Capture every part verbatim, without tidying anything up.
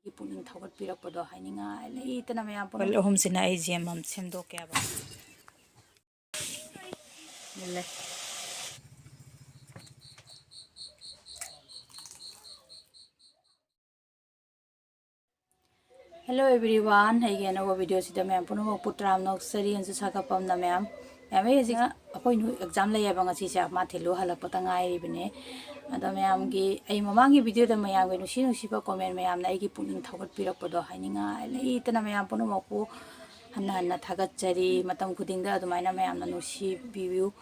ꯄꯨꯛꯅꯤꯡ ꯊꯧꯒꯠꯄꯤꯔꯛꯄꯗꯣ ꯍꯥꯏꯅꯤꯡꯉꯥꯏ ꯂꯩꯇꯅ ꯃꯌꯥꯝ ꯄꯨꯝꯅꯃꯛ꯫ ꯑꯍꯨꯝꯁꯤꯅ ꯑꯩ ꯖꯦꯝ ꯑꯃ ꯁꯦꯝꯗꯣꯛꯀꯦ ꯍꯥꯏꯕ꯫ ꯃꯨꯜꯂꯦ꯫ Hello everyone, ꯑꯩꯒꯤ ꯑꯅꯧꯕ video ꯁꯤꯗ ꯃꯌꯥꯝ ꯄꯨꯝꯅꯃꯛꯄꯨ ꯇꯔꯥꯝꯅ ꯑꯣꯛꯆꯔꯤ꯫ ꯑꯃꯁꯨ ꯁꯥꯒꯠꯄꯝꯅ ꯃꯌꯥꯝ, ꯃꯌꯥꯝ ꯑꯩ ꯍꯧꯖꯤꯛ ꯑꯩꯈꯣꯏ ꯅꯨ-, exam ꯂꯩꯌꯦꯕ ꯉꯁꯤꯁꯦ, ꯃꯥ ꯊꯤꯜꯂꯨ ꯍꯜꯂꯛꯄꯇ ꯉꯥꯏꯔꯤꯕꯅꯦ꯫ ꯑꯗꯣ ꯃꯌꯥꯝꯒꯤ, ꯑꯩ ꯃꯃꯥꯡꯒꯤ video ꯗ ꯃꯌꯥꯝꯒꯤ ꯅꯨꯡꯁꯤ ꯅꯨꯡꯁꯤꯕ comment ꯃꯌꯥꯝꯅ ꯑꯩꯒꯤ ꯄꯨꯛꯅꯤꯡ ꯊꯧꯒꯠꯄꯤꯔꯛꯄꯗꯣ ꯍꯥꯏꯅꯤꯡꯉꯥꯏ ꯂꯩꯇꯅ ꯃꯌꯥꯝ ꯄꯨꯝꯅꯃꯛꯄꯨ ꯍꯟꯅ ꯍꯟꯅ ꯊꯥꯒꯠꯆꯔꯤ꯫ ꯃꯇꯝ ꯈꯨꯗꯤꯡꯗ ꯑꯗꯨꯃꯥꯏꯅ ꯃꯌꯥꯝꯅ ꯅꯨꯡꯁꯤꯕꯤꯌꯨ꯫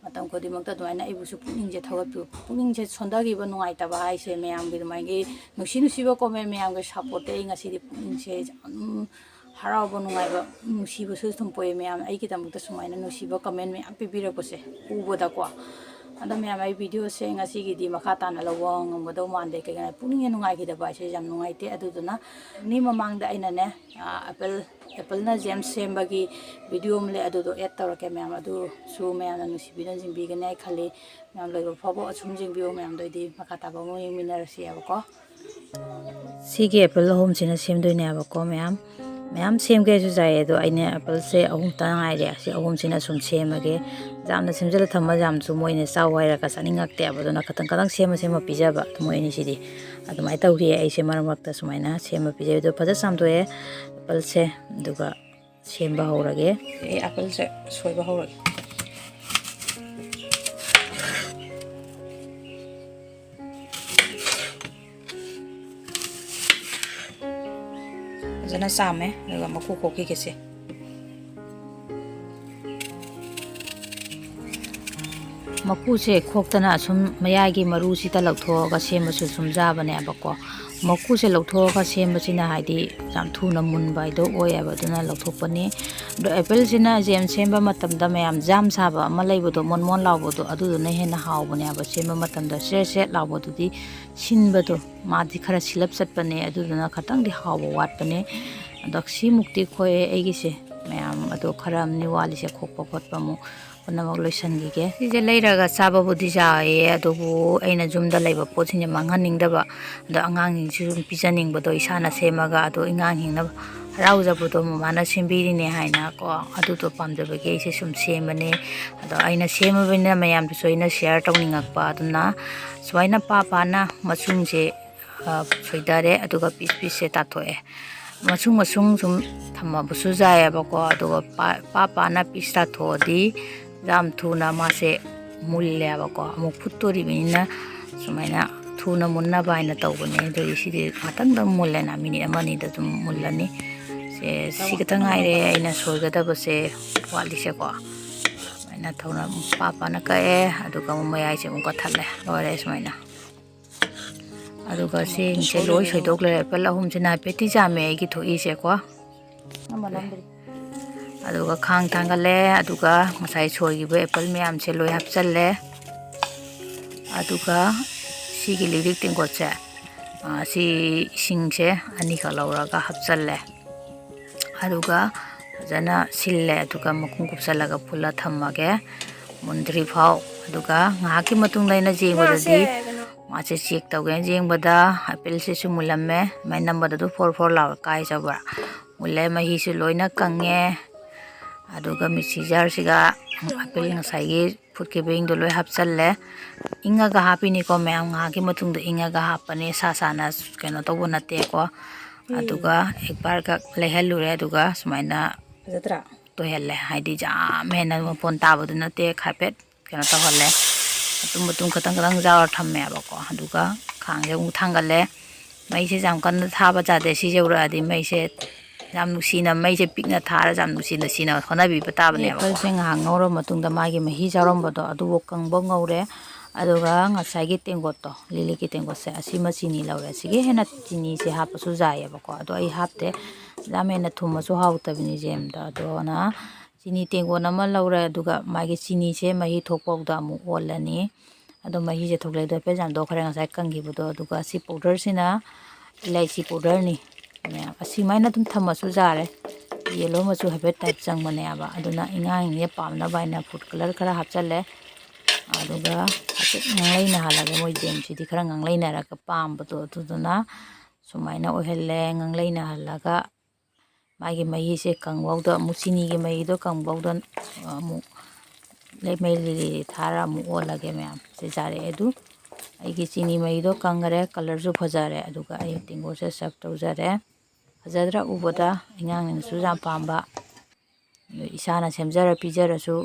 ꯃꯇꯝ ꯈꯨꯗꯤꯡꯃꯛꯇ ꯑꯗꯨꯃꯥꯏꯅ ꯑꯩꯕꯨꯁꯨ ꯄꯨꯛꯅꯤꯡꯁꯦ ꯊꯧꯒꯠꯄꯤꯌꯨ꯫ ꯄꯨꯛꯅꯤꯡꯁꯦ ꯁꯣꯟꯊꯈꯤꯕ, ꯅꯨꯡꯉꯥꯏꯇꯕ ꯍꯥꯏꯁꯦ ꯃꯌꯥꯝꯒꯤ ꯑꯗꯨꯃꯥꯏꯒꯤ ꯅꯨꯡꯁꯤ ꯅꯨꯡꯁꯤꯕ comment ꯃꯌꯥꯝꯒꯤ support ꯇ ꯑꯩ ꯉꯁꯤꯗꯤ ꯄꯨꯛꯅꯤꯡꯁꯦ ꯌꯥꯝ ꯍꯔꯥꯎꯕ, ꯅꯨꯡꯉꯥꯏꯕ, ꯅꯨꯡꯁꯤꯕꯁꯨ ꯑꯗꯨꯝ ꯄꯣꯛꯑꯦ꯫ ꯃꯌꯥꯝ ꯑꯩꯒꯤꯗꯃꯛꯇ ꯁꯨꯃꯥꯏꯅ ꯅꯨꯡꯁꯤꯕ comment ꯃꯌꯥꯝ ꯄꯤꯕꯤꯔꯛꯄꯁꯦ ꯎꯕꯗꯀꯣ꯫ ꯑꯗꯣ ꯃꯌꯥꯝ, ꯑꯩ video ꯁꯦ ꯉꯁꯤꯒꯤꯗꯤ ꯃꯈꯥ ꯇꯥꯅ ꯂꯧꯕ ꯉꯝꯒꯗꯧ ꯃꯥꯟꯗꯦ꯫ ꯀꯩꯒꯤꯅꯣ ꯍꯥꯏ, ꯄꯨꯛꯅꯤꯡ ꯍꯦꯛ ꯅꯨꯡꯉꯥꯏꯈꯤꯗꯕ ꯍꯥꯏꯁꯦ ꯌꯥꯝ ꯅꯨꯡꯉꯥꯏꯇꯦ꯫ ꯑꯗꯨꯗꯨꯅ ꯅꯤ ꯃꯃꯥꯡꯗ ꯑꯩꯅꯅꯦ, ꯑ, apple, apple ꯅ ꯖꯦꯝ ꯁꯦꯝꯕꯒꯤ video ꯑꯃ ꯂꯩ, ꯑꯗꯨꯗꯣ add ꯇꯧꯔꯛꯀꯦ ꯃꯌꯥꯝ꯫ ꯑꯗꯨꯁꯨ ꯃꯌꯥꯝꯅ ꯅꯨꯡꯁꯤꯕꯤꯗꯨꯅ ꯌꯦꯡꯕꯤꯒꯅꯤ ꯍꯥꯏ ꯈꯜꯂꯤ꯫ ꯃꯌꯥꯝ ꯂꯣꯏꯕ ꯐꯥꯎꯕ ꯑꯁꯨꯝ ꯌꯦꯡꯕꯤꯌꯨ ꯃꯌꯥꯝꯗꯣ꯫ ꯑꯩꯗꯤ ꯃꯈꯥ ꯇꯥꯕ ꯑꯃꯨꯛ ꯌꯦꯡꯃꯤꯟꯅꯔꯁꯦꯕꯀꯣ꯫ ꯁꯤꯒꯤ apple ꯑꯍꯨꯝꯁꯤꯅ ꯁꯦꯝꯗꯣꯏꯅꯦꯕꯀꯣ ꯃꯌꯥꯝ꯫ ꯃꯌꯥꯝ ꯁꯦꯝꯒꯦ ꯍꯥꯏꯁꯨ ꯌꯥꯏꯌꯦ, ꯑꯗꯣ ꯑꯩꯅ apple ꯁꯦ ꯑꯍꯨꯝꯇ ꯉꯥꯏꯔꯦ, ꯑꯁꯤ ꯑꯍꯨꯝꯁꯤꯅ ꯁꯨꯝ ꯁꯦꯝꯃꯒꯦ꯫ ꯌꯥꯝꯅ ꯁꯦꯝꯖꯤꯜꯂ ꯊꯝꯕ ꯌꯥꯝꯁꯨ ꯃꯣꯏꯅ ꯆꯥꯎ ꯍꯥꯏꯔꯒ ꯆꯥꯅꯤꯡꯉꯛꯇꯦꯕ, ꯑꯗꯨꯅ ꯈꯇꯪ ꯈꯇꯪ ꯁꯦꯝꯃ ꯁꯦꯝꯃ ꯄꯤꯖꯕ ꯃꯣꯏ ꯑꯅꯤꯁꯤꯗꯤ꯫ ꯑꯗꯨꯃꯥꯏꯅ ꯇꯧꯔꯤꯌꯦ ꯑꯩꯁꯦ ꯃꯔꯛ ꯃꯔꯛꯇ ꯁꯨꯃꯥꯏꯅ ꯁꯦꯝꯃ ꯄꯤꯖꯩ꯫ ꯑꯗꯣ ꯐꯖ ꯆꯥꯝꯊꯣꯛꯑꯦ apple ꯁꯦ, ꯑꯗꯨꯒ ꯁꯦꯝꯕ ꯍꯧꯔꯒꯦ꯫ ꯑꯩ apple ꯁꯦ ꯁꯣꯏꯕ ꯍꯧꯔꯒꯦ꯫ ꯐꯖꯅ ꯆꯥꯝꯃꯦ, ꯑꯗꯨꯒ ꯃꯀꯨ ꯈꯣꯛꯈꯤꯒꯦꯁꯦ꯫ ꯃꯀꯨꯁꯦ ꯈꯣꯛꯇꯅ ꯑꯁꯨꯝ ꯃꯌꯥꯏꯒꯤ ꯃꯔꯨꯁꯤꯗ ꯂꯧꯊꯣꯛꯑꯒ ꯁꯦꯝꯕꯁꯨ ꯁꯨꯝ ꯌꯥꯕꯅꯦꯕꯀꯣ꯫ ꯃꯀꯨꯁꯦ ꯂꯧꯊꯣꯛꯑꯒ ꯁꯦꯝꯕꯁꯤꯅ ꯍꯥꯏꯗꯤ ꯌꯥꯝ ꯊꯨꯅ ꯃꯨꯟꯕ ꯍꯥꯏꯗꯣ ꯑꯣꯏꯌꯦꯕ, ꯑꯗꯨꯅ ꯂꯧꯊꯣꯛꯄꯅꯤ꯫ ꯑꯗꯣ apple ꯁꯤꯅ ꯖꯦꯝ ꯁꯦꯝꯕ ꯃꯇꯝꯗ ꯃꯌꯥꯝ ꯖꯥꯝ ꯁꯥꯕ ꯑꯃ ꯂꯩꯕꯗꯣ, ꯃꯣꯟ ꯃꯣꯟ ꯂꯥꯎꯕꯗꯣ, ꯑꯗꯨꯗꯨꯅ ꯍꯦꯟꯅ ꯍꯥꯎꯕꯅꯦꯕ꯫ ꯁꯦꯝꯕ ꯃꯇꯝꯗ ꯁ꯭ꯔꯦꯠ ꯁ꯭ꯔꯦꯠ ꯂꯥꯎꯕꯗꯨꯗꯤ ꯁꯤꯟꯕꯗꯣ, ꯃꯥꯗꯤ ꯈꯔ ꯁꯤꯜꯂꯞ ꯆꯠꯄꯅꯦ, ꯑꯗꯨꯗꯨꯅ ꯈꯇꯪꯗꯤ ꯍꯥꯎꯕ ꯋꯥꯠꯄꯅꯦ꯫ ꯑꯗꯣ ꯁꯤꯃꯨꯛꯇꯤ ꯈꯣꯛꯑꯦ ꯑꯩꯒꯤꯁꯦ ꯃꯌꯥꯝ, ꯑꯗꯣ ꯈꯔ ꯑꯃꯅꯤ ꯋꯥꯠꯂꯤꯁꯦ ꯈꯣꯛꯄ ꯈꯣꯠꯄ ꯑꯃꯨꯛ꯫ ꯄꯨꯝꯅꯃꯛ ꯂꯣꯏꯁꯤꯟꯈꯤꯒꯦ꯫ ꯁꯤꯁꯦ ꯂꯩꯔꯒ ꯆꯥꯕꯕꯨꯗꯤ ꯌꯥꯏꯌꯦ, ꯑꯗꯨꯕꯨ ꯑꯩꯅ ꯌꯨꯝꯗ ꯂꯩꯕ ꯄꯣꯠꯁꯤꯡꯁꯦ ꯃꯥꯡꯍꯟꯅꯤꯡꯗꯕ꯫ ꯑꯗꯣ ꯑꯉꯥꯡꯁꯤꯡꯁꯨ ꯁꯨꯝ ꯄꯤꯖꯅꯤꯡꯕꯗꯣ ꯏꯁꯥꯅ ꯁꯦꯝꯃꯒ, ꯑꯗꯣ ꯑꯉꯥꯡꯁꯤꯡꯅ ꯍꯔꯥꯎꯖꯕꯗꯣ ꯃꯃꯥꯅ ꯁꯦꯝꯕꯤꯔꯤꯅꯦ ꯍꯥꯏꯅ ꯀꯣ, ꯑꯗꯨꯗꯣ ꯄꯥꯝꯖꯕꯒꯤ ꯑꯩꯁꯦ ꯁꯨꯝ ꯁꯦꯝꯕꯅꯦ꯫ ꯑꯗꯣ ꯑꯩꯅ ꯁꯦꯝꯃꯕꯅꯤꯅ ꯃꯌꯥꯝꯗꯁꯨ ꯑꯩꯅ share ꯇꯧꯅꯤꯡꯉꯛꯄ꯫ ꯑꯗꯨꯅ ꯁꯨꯃꯥꯏꯅ ꯄꯥ ꯄꯥꯅ ꯃꯁꯨꯡꯁꯦ, ꯑ, ꯁꯣꯏꯗꯔꯦ, ꯑꯗꯨꯒ piece pieceꯁꯦ ꯇꯥꯊꯣꯛꯑꯦ꯫ ꯃꯁꯨꯡ ꯃꯁꯨꯡ ꯁꯨꯝ ꯊꯝꯃꯕꯁꯨ ꯌꯥꯏꯌꯦꯕꯀꯣ, ꯑꯗꯨꯒ ꯄꯥ-, ꯄꯥ ꯄꯥꯅ piece ꯇꯥꯊꯣꯛꯑꯗꯤ ꯌꯥꯝ ꯊꯨꯅ ꯃꯥꯁꯦ ꯃꯨꯜꯂꯦꯕꯀꯣ꯫ ꯑꯃꯨꯛ ꯐꯨꯠꯇꯣꯔꯤꯕꯅꯤꯅ ꯁꯨꯃꯥꯏꯅ ꯊꯨꯅ ꯃꯨꯟꯅꯕ ꯍꯥꯏꯅ ꯇꯧꯕꯅꯦ꯫ ꯑꯗꯨꯒꯤ ꯁꯤꯗꯤ ꯉꯥꯛꯇꯪꯗꯪ ꯃꯨꯜꯂꯦꯅ, minute ꯑꯃ ꯑꯅꯤꯗ ꯑꯗꯨꯝ ꯃꯨꯜꯂꯅꯤ꯫ ꯁꯦ, ꯁꯤ ꯈꯛꯇ ꯉꯥꯏꯔꯦ ꯑꯩꯅ ꯁꯣꯏꯒꯗꯕꯁꯦ, ꯋꯥꯠꯂꯤꯁꯦꯀꯣ꯫ ꯁꯨꯃꯥꯏꯅ ꯊꯧꯅ ꯄꯥ ꯄꯥꯅ ꯀꯛꯑꯦ, ꯑꯗꯨꯒ ꯑꯃꯨꯛ ꯃꯌꯥꯏꯁꯦ ꯑꯃꯨꯛ ꯀꯛꯊꯠꯂꯦ꯫ ꯂꯣꯏꯔꯦ ꯁꯨꯃꯥꯏꯅ꯫ ꯑꯗꯨꯒ ꯆꯦꯡꯁꯦ ꯂꯣꯏ ꯁꯣꯏꯗꯣꯛ ꯂꯩꯔꯦ꯫ Apple ꯑꯍꯨꯝꯁꯤꯅ ꯍꯥꯏꯐꯦꯠꯇꯤ ꯌꯥꯝꯃꯦ ꯑꯩꯒꯤ ꯊꯣꯛꯏꯁꯦꯀꯣ꯫ ꯑꯗꯨꯒ ꯈꯥꯡ ꯊꯥꯡꯒꯠꯂꯦ, ꯑꯗꯨꯒ ꯉꯁꯥꯏ ꯁꯣꯏꯈꯤꯕ apple ꯃꯌꯥꯝꯁꯦ ꯂꯣꯏ ꯍꯥꯞꯆꯜꯂꯦ꯫ ꯑꯗꯨꯒ ꯁꯤꯒꯤ ꯂꯤꯛꯂꯤꯛ ꯇꯦꯡꯀꯣꯠꯁꯦ, ꯑ, ꯁꯤ ꯏꯁꯤꯡꯁꯦ ꯑꯅꯤꯈꯛ ꯂꯧꯔꯒ ꯍꯥꯞꯆꯜꯂꯦ꯫ ꯑꯗꯨꯒ ꯐꯖꯅ ꯁꯤꯜꯂꯦ꯫ ꯑꯗꯨꯒ ꯃꯈꯨꯝ ꯀꯨꯞꯁꯜꯂꯒ ꯐꯨꯜꯂ ꯊꯝꯃꯒꯦ ꯃꯨꯟꯗ꯭ꯔꯤ ꯐꯥꯎ꯫ ꯑꯗꯨꯒ ꯉꯥꯏꯍꯥꯛꯀꯤ ꯃꯇꯨꯡꯗ ꯑꯩꯅ ꯌꯦꯡꯕꯗꯗꯤ ꯉꯥꯁꯦ ꯀꯩꯅꯣ ꯃꯥꯁꯦ check ꯇꯧꯒꯦꯅ ꯌꯦꯡꯕꯗ appleꯁꯤꯁꯨ ꯃꯨꯜꯂꯝꯃꯦ꯫ ꯑꯗꯨꯃꯥꯏꯅ ꯅꯝꯕꯗ ꯑꯗꯨ ꯐꯣꯔ ꯐꯣꯔ ꯂꯥꯎꯔ ꯀꯥꯏ ꯆꯥꯕ꯭ꯔꯥ? ꯃꯨꯜꯂꯦ, ꯃꯍꯤꯁꯨ ꯂꯣꯏꯅ ꯀꯪꯉꯦ꯫ ꯑꯗꯨꯒ ꯃꯤꯛꯁꯤ jarꯁꯤꯒ apple ꯉꯁꯥꯏꯒꯤ ꯐꯨꯠꯈꯤꯕꯁꯤꯡꯗꯣ ꯂꯣꯏ ꯍꯥꯞꯆꯜꯂꯦ꯫ ꯏꯪꯉꯒ ꯍꯥꯞꯄꯤꯅꯤꯀꯣ ꯃꯌꯥꯝ, ꯉꯥꯏꯍꯥꯛꯀꯤ ꯃꯇꯨꯡꯗ ꯏꯪꯉꯒ ꯍꯥꯞꯄꯅꯦ, ꯁꯥ ꯁꯥꯅ ꯀꯩꯅꯣ ꯇꯧꯕ ꯅꯠꯇꯦꯀꯣ꯫ ꯑꯗꯨꯒ ꯑꯦꯛꯕꯥꯔꯒ ꯂꯩꯍꯜꯂꯨꯔꯦ, ꯑꯗꯨꯒ ꯁꯨꯃꯥꯏꯅ ꯐꯖꯗ꯭ꯔꯥ? ꯇꯣꯏꯍꯜꯂꯦ꯫ ꯍꯥꯏꯗꯤ ꯌꯥꯝ ꯍꯦꯟꯅ ꯃꯐꯣꯟ ꯇꯥꯕꯗꯨ ꯅꯠꯇꯦ, ꯍꯥꯏꯐꯦꯠ ꯀꯩꯅꯣ ꯇꯧꯍꯜꯂꯦ꯫ ꯃꯇꯨꯝ ꯃꯇꯨꯝ ꯈꯇꯪ ꯈꯇꯪ ꯌꯥꯎꯔ ꯊꯝꯃꯦꯕꯀꯣ꯫ ꯑꯗꯨꯒ ꯈꯥꯡꯁꯦ ꯑꯃꯨꯛ ꯊꯥꯡꯒꯠꯂꯦ꯫ ꯃꯩꯁꯦ ꯌꯥꯝ ꯀꯟꯅ ꯊꯥꯕ ꯌꯥꯗꯦ꯫ ꯁꯤ ꯌꯧꯔꯛꯑꯗꯤ ꯃꯩꯁꯦ ꯌꯥꯝ ꯅꯨꯡꯁꯤꯅ, ꯃꯩꯁꯦ ꯄꯤꯛꯅ ꯊꯥꯔ ꯌꯥꯝ ꯅꯨꯡꯁꯤꯅ ꯁꯤꯅ ꯍꯣꯠꯅꯕꯤꯕ ꯇꯥꯕꯅꯦꯕꯀꯣ꯫ Appleꯁꯦ ꯉꯥꯏꯍꯥꯛ ꯉꯧꯔ ꯃꯇꯨꯡꯗ ꯃꯥꯒꯤ ꯃꯍꯤ ꯌꯥꯎꯔꯝꯕꯗꯣ ꯑꯗꯨꯕꯨ ꯀꯪꯕ ꯉꯧꯔꯦ꯫ ꯑꯗꯨꯒ ꯉꯁꯥꯏꯒꯤ ꯇꯦꯡꯀꯣꯠꯇꯣ, ꯂꯤꯛꯂꯤꯛꯀꯤ ꯇꯦꯡꯀꯣꯠꯁꯦ, ꯑꯁꯤꯃ ꯆꯤꯅꯤ ꯂꯧꯔꯦ꯫ ꯑꯁꯤꯒꯤ ꯍꯦꯟꯅ ꯆꯤꯅꯤꯁꯦ ꯍꯥꯞꯄꯁꯨ ꯌꯥꯏꯌꯦꯕꯀꯣ, ꯑꯗꯣ ꯑꯩ ꯍꯥꯞꯇꯦ꯫ ꯌꯥꯝ ꯍꯦꯟꯅ ꯊꯨꯝꯃꯁꯨ ꯍꯥꯎꯇꯕꯅꯤ ꯖꯦꯝꯗꯣ꯫ ꯑꯗꯨꯅ ꯆꯤꯅꯤ ꯇꯦꯡꯀꯣꯠ ꯑꯃ ꯂꯧꯔꯦ, ꯑꯗꯨꯒ ꯃꯥꯒꯤ ꯆꯤꯅꯤꯁꯦ ꯃꯍꯤ ꯊꯣꯛꯄ ꯐꯥꯎꯗ ꯑꯃꯨꯛ ꯑꯣꯜꯂꯅꯤ꯫ ꯑꯗꯣ ꯃꯍꯤꯁꯦ ꯊꯣꯛꯂꯛꯑꯦ, ꯑꯗꯣ ꯍꯥꯏꯐꯦꯠ ꯌꯥꯝꯗꯣꯛꯈ꯭ꯔꯦ ꯉꯁꯥꯏ ꯀꯪꯈꯤꯕꯗꯣ꯫ ꯑꯗꯨꯒ ꯁꯤ powderꯁꯤꯅ ꯏꯂꯥꯏꯆꯤ powderꯅꯤ꯫ ꯃꯌꯥꯝ ꯑꯁꯤꯃꯥꯏꯅ ꯑꯗꯨꯝ ꯊꯝꯃꯁꯨ ꯌꯥꯔꯦ꯫ ꯌꯦꯜꯂꯣ ꯃꯆꯨ ꯍꯥꯏꯐꯦꯠ ꯇꯥꯏꯞ ꯆꯪꯕꯅꯦꯕ꯫ ꯑꯗꯨꯅ ꯑꯉꯥꯡꯁꯤꯡꯁꯦ ꯄꯥꯝꯅꯕ ꯍꯥꯏꯅ ꯐꯨꯗ ꯀꯂꯔ ꯈꯔ ꯍꯥꯞꯆꯜꯂꯦ꯫ ꯑꯗꯨꯒ ꯍꯥꯏꯐꯦꯠ ꯉꯥꯡꯂꯩꯅꯍꯜꯂꯒ, ꯃꯣꯏ ꯖꯦꯝꯁꯤꯗꯤ ꯈꯔ ꯉꯥꯡꯂꯩꯅꯔꯒ ꯄꯥꯝꯕꯗꯣ, ꯑꯗꯨꯗꯨꯅ ꯁꯨꯃꯥꯏꯅ ꯑꯣꯏꯍꯜꯂꯦ꯫ ꯉꯥꯡꯂꯩꯅꯍꯜꯂꯒ ꯃꯥꯒꯤ ꯃꯍꯤꯁꯦ ꯀꯪꯕꯧꯗ ꯑꯃꯨꯛ, ꯆꯤꯅꯤꯒꯤ ꯃꯍꯤꯗꯣ ꯀꯪꯕꯧꯗ ꯑꯃꯨꯛ ꯂꯩ-, ꯃꯩ ꯂꯤꯔꯤ ꯊꯥꯔ ꯑꯃꯨꯛ ꯑꯣꯜꯂꯒꯦ ꯃꯌꯥꯝ꯫ ꯁꯤ ꯌꯥꯔꯛꯑꯦ ꯑꯗꯨ꯫ ꯑꯩꯒꯤ ꯆꯤꯅꯤ ꯃꯍꯤꯗꯣ ꯀꯪꯈꯔꯦ, ꯀꯂꯔꯁꯨ ꯐꯖꯔꯦ꯫ ꯑꯗꯨꯒ ꯑꯩ ꯇꯦꯡꯀꯣꯠꯁꯦ ꯁꯔꯞ ꯇꯧꯖꯔꯦ꯫ ꯐꯖꯗ꯭ꯔꯥ ꯎꯕꯗ? ꯑꯉꯥꯡꯁꯤꯡꯅꯁꯨ ꯌꯥꯝ ꯄꯥꯝꯕ꯫ ꯑꯗꯨ ꯏꯁꯥꯅ ꯁꯦꯝꯖꯔ ꯄꯤꯖꯔꯁꯨ,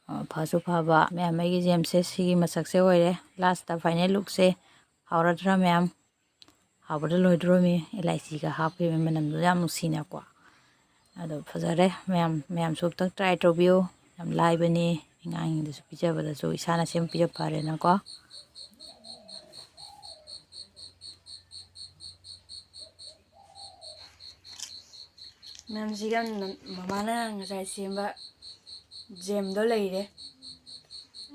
ꯑ, ꯐꯁꯨ ꯐꯕ꯫ ꯃꯌꯥꯝ, ꯑꯩꯒꯤ ꯖꯦꯝꯁꯦ ꯁꯤꯒꯤ ꯃꯁꯛꯁꯦ ꯑꯣꯏꯔꯦ꯫ ꯂꯥꯁꯇ ꯐꯥꯏꯅꯦꯜ ꯂꯨꯛꯁꯦ ꯍꯥꯎꯔꯗ꯭ꯔꯥ ꯃꯌꯥꯝ? ꯍꯥꯎꯕꯗ ꯂꯣꯏꯗ꯭ꯔꯣꯃꯤ꯫ ꯑꯦꯂꯥꯏꯆꯤꯒ ꯍꯥꯞꯈꯤꯕ ꯃꯅꯝꯗꯣ ꯌꯥꯝ ꯅꯨꯡꯁꯤꯅꯀꯣ꯫ ꯑꯗꯣ ꯐꯖꯔꯦ꯫ ꯃꯌꯥꯝ, ꯃꯌꯥꯝꯁꯨ ꯑꯝꯇꯪ ꯇ꯭ꯔꯥꯏ ꯇꯧꯕꯤꯌꯨ꯫ ꯌꯥꯝ ꯂꯥꯏꯕꯅꯤ꯫ ꯑꯉꯥꯡꯁꯤꯡꯗꯁꯨ ꯄꯤꯖꯕꯗꯁꯨ ꯏꯁꯥꯅ ꯁꯦꯝ ꯄꯤꯖ ꯐꯔꯦꯅꯀꯣ꯫ ꯃꯌꯥꯝꯁꯤꯒ ꯃꯃꯥꯅ ꯉꯁꯥꯏ ꯁꯦꯝꯕ ꯖꯦꯝꯗꯣ ꯂꯩꯔꯦ꯫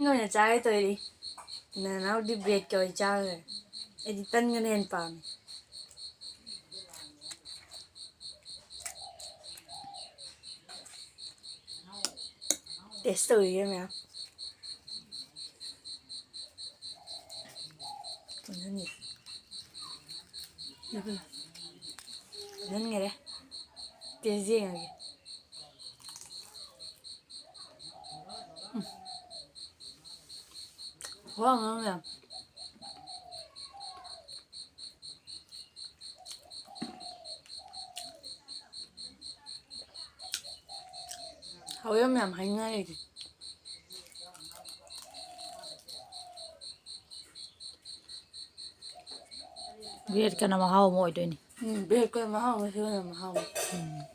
ꯅꯣꯏꯅ ꯆꯥꯒꯦ ꯇꯧꯔꯤ꯫ ꯅꯅꯥꯎꯗꯤ ꯕ꯭ꯔꯦꯗꯀ ꯑꯣꯏ ꯆꯥꯈ꯭ꯔꯦ꯫ ꯑꯩꯗꯤ ꯇꯟꯒꯅ ꯍꯦꯟꯅ ꯄꯥꯝꯃꯤ꯫ ꯇꯦꯁ ꯇꯧꯔꯤꯒꯦ ꯃꯌꯥꯝ꯫ ꯐꯨꯟꯍꯟꯒꯦ꯫ ꯐꯨꯟꯍꯟꯈꯔꯦ꯫ ꯇꯦꯁ ꯌꯦꯡꯉꯒꯦ꯫ ꯎꯝ꯫ ꯋꯥ ꯉꯥꯡ ꯌꯥꯝ꯫ ꯍꯥꯎꯋꯦ ꯃꯌꯥꯝ ꯍꯥꯏꯅꯔꯤꯁꯦ꯫ ꯕ꯭ꯔꯦꯗꯀꯅ ꯃꯍꯥꯎ ꯑꯃ ꯑꯣꯏꯗꯣꯏꯅꯤ꯫ ꯎꯝ, ꯕ꯭ꯔꯦꯗꯀꯅ ꯃꯍꯥꯎ ꯑꯃ, ꯁꯤꯒꯅ ꯃꯍꯥꯎ ꯑꯃ꯫ ꯎꯝ꯫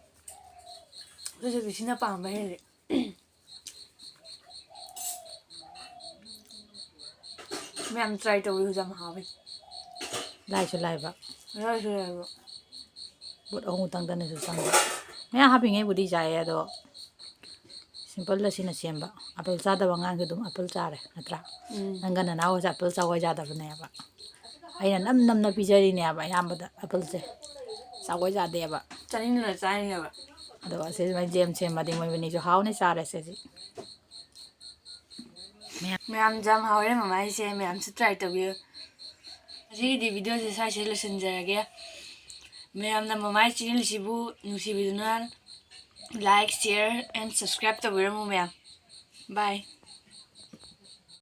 ꯑꯗꯨꯁꯨ ꯁꯤꯅ ꯄꯥꯝꯕ ꯍꯦꯜꯂꯦ꯫ ꯃꯌꯥꯝ ꯇ꯭ꯔꯥꯏ ꯇꯧꯕꯤꯌꯨ, ꯌꯥꯝ ꯍꯥꯎꯋꯤ꯫ ꯂꯥꯏꯁꯨ ꯂꯥꯏꯕ꯫ ꯂꯥꯏꯁꯨ ꯂꯥꯏꯕ꯫ ꯄꯣꯠ ꯑꯍꯨꯝ ꯇꯪꯗꯅꯁꯨ ꯆꯪꯕ꯫ ꯃꯌꯥꯝ ꯍꯥꯞꯄꯤꯉꯩꯕꯨꯗꯤ ꯌꯥꯏꯌꯦ, ꯑꯗꯣ ꯁꯤꯝꯄꯜꯗ ꯁꯤꯅ ꯁꯦꯝꯕ꯫ ꯑꯦꯄꯜ ꯆꯥꯗꯕ ꯑꯉꯥꯡꯁꯨ ꯑꯗꯨꯝ ꯑꯦꯄꯜ ꯆꯥꯔꯦ, ꯅꯠꯇ꯭ꯔꯥ? ꯎꯝ꯫ ꯅꯪꯒ ꯅꯅꯥꯎꯒꯁꯦ ꯑꯦꯄꯜ ꯆꯥꯎ ꯌꯥꯗꯕꯅꯦꯕ꯫ ꯑꯩꯅ ꯅꯝ ꯅꯝꯅ ꯄꯤꯖꯔꯤꯅꯦꯕ ꯑꯌꯥꯝꯕꯗ ꯑꯦꯄꯜꯁꯦ꯫ ꯆꯥꯎ ꯌꯥꯗꯦꯕ꯫ ꯆꯥꯅꯤꯡꯗꯅ ꯆꯥꯔꯤꯅꯦꯕ꯫ ꯑꯗꯣ ꯑꯁꯤ ꯁꯨꯃꯥꯏꯅ ꯖꯦꯝ ꯁꯦꯝꯃꯗꯤ ꯃꯣꯏꯕꯅꯤꯁꯨ ꯍꯥꯎꯅ ꯆꯥꯔꯁꯦ ꯁꯤ꯫ ꯃꯌꯥꯝ ꯌꯥꯝ ꯍꯥꯎꯔꯦ ꯃꯃꯥ ꯑꯩꯁꯦ, ꯃꯌꯥꯝꯁꯨ try ꯇꯧꯕꯤꯌꯨ꯫ ꯉꯁꯤꯒꯤꯗꯤ video ꯁꯦ ꯁ꯭ꯋꯥꯏꯁꯤꯗ ꯂꯣꯏꯁꯤꯟꯖꯔꯒꯦ꯫ ꯃꯌꯥꯝꯅ ꯃꯃꯥꯏ channel ꯁꯤꯕꯨ ꯅꯨꯡꯁꯤꯕꯤꯗꯨꯅ like, share and subscribe ꯇꯧꯕꯤꯔꯝꯃꯨ ꯃꯌꯥꯝ꯫ Bye꯫